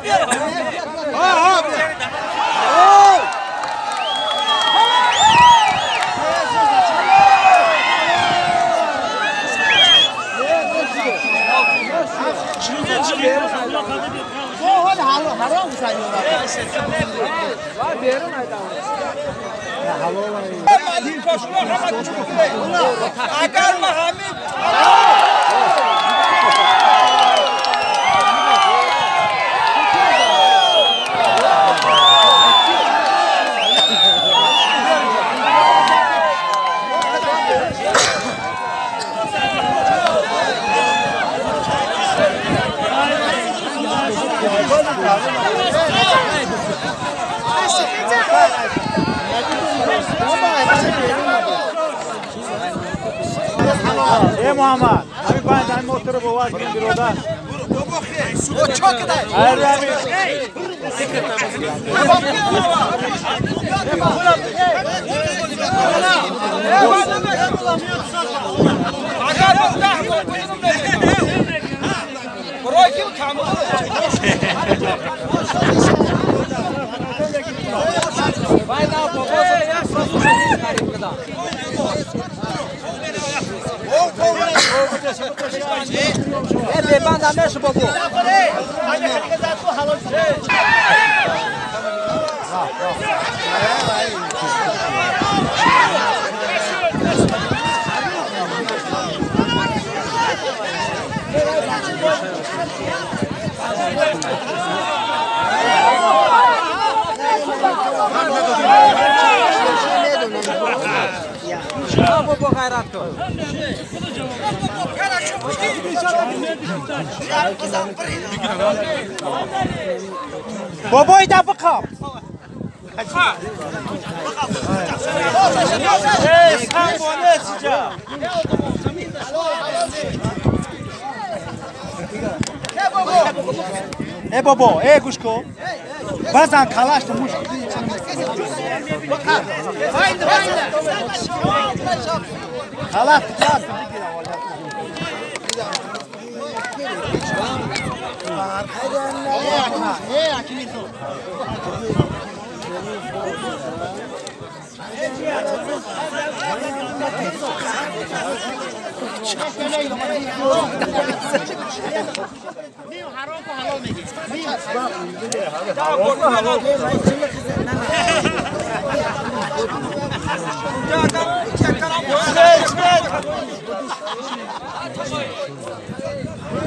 ای محمد همین پنج همین موتور رو باز کن برادر بابای دا بخواب ای بابا ای گوش کن بزن کلاش تو موش خلاص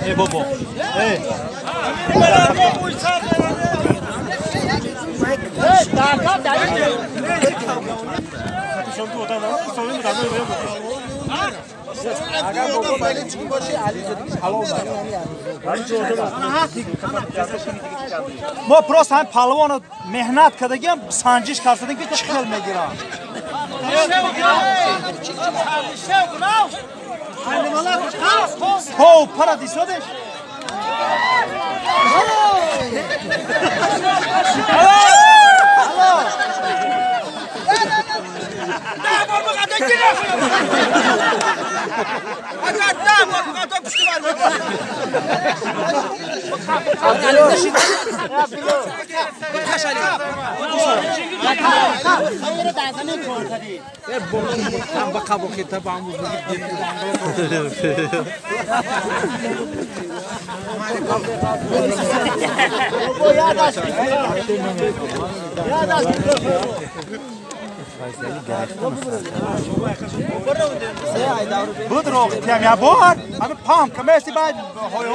ای بابا ای мо просто ҳамин палвоно меҳнат кардагиам санҷиш кардадем ки чӣ хел мегирам. Хо пара дисодеш? بود رو تیم یا بار همه پام کمیسی بعد های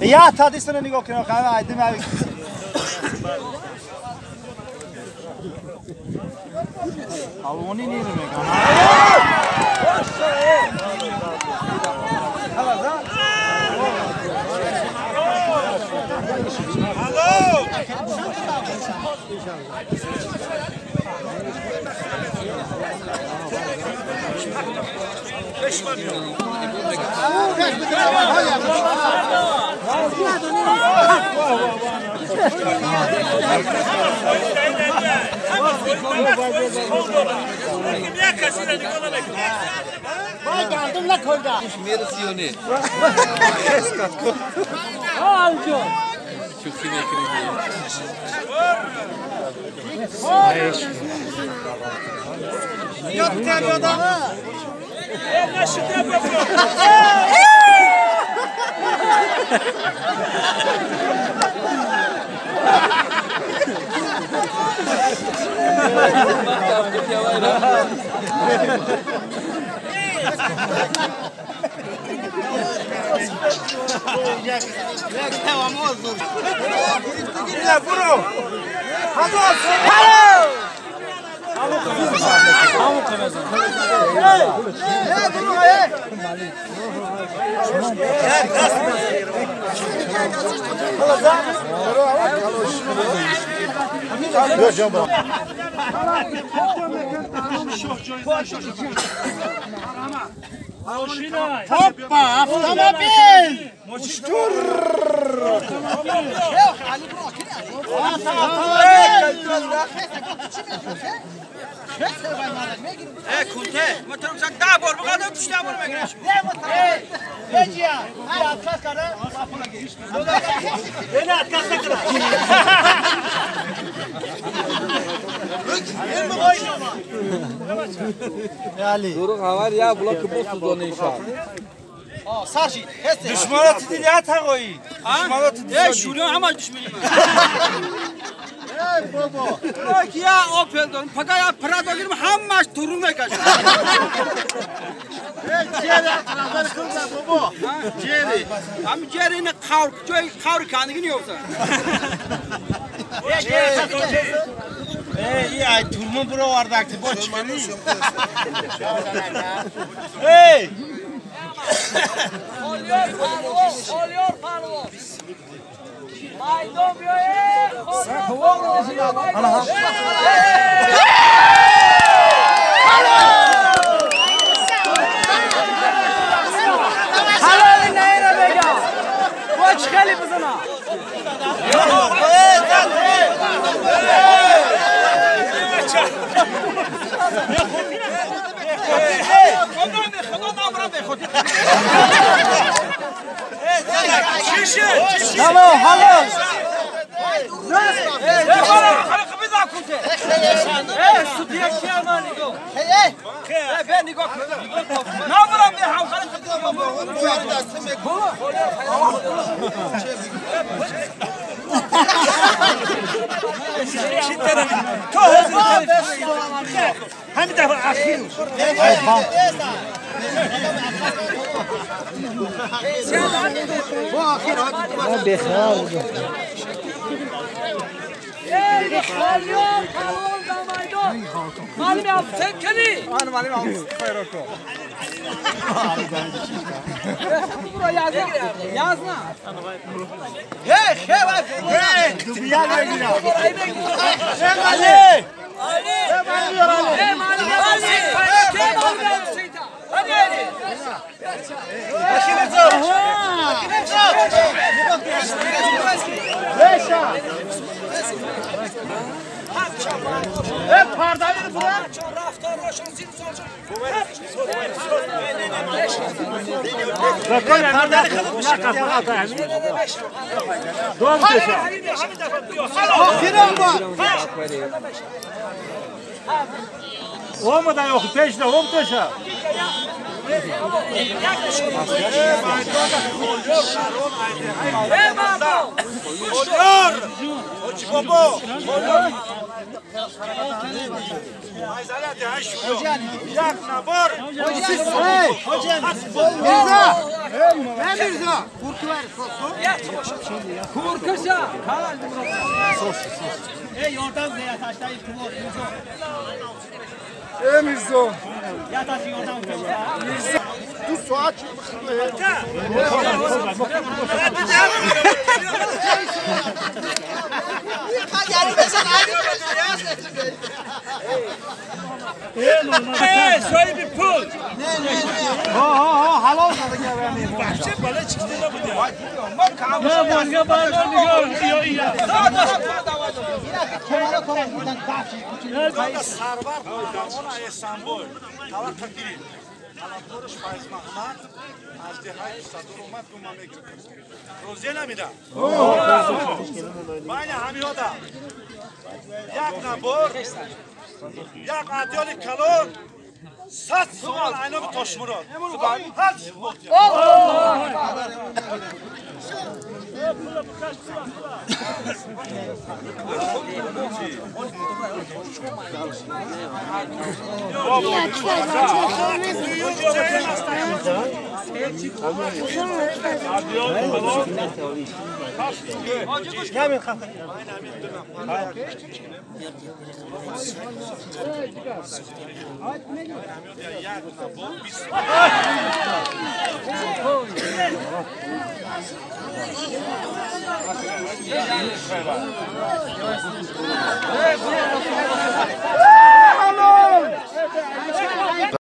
یا تا دیستن نگاه کنم خواهم ایدم پالوانی نیرو میگم. Hoppa, avtomobil! دشمنات دیدی تقایی دشمنات دیدی شوری همه دشمنی من بابا کیا اوپل دارم فقط یا پرادو گیرم همش تورو میکشه جری ترازر خورد بابا جری هم جری نه خاور جای خاور کاندگی نیوفته ای ای تورمون برو ورداکتی با چکنی ای Oluyor parvo. Maydon biyoye. Halal neyre bega. Boç kheli bızana. Tamam, halal. Сарвар паҳлавон Эсанбой таваққа гирифт. Талабдораш Файз Маҳмад аз деҳаи Садур омад, гум ман мегирам. Розия намида? Байни ҳамиёда як набор, як адёли калон 100 сомон айноми Тошмурод. Ҳаҷ.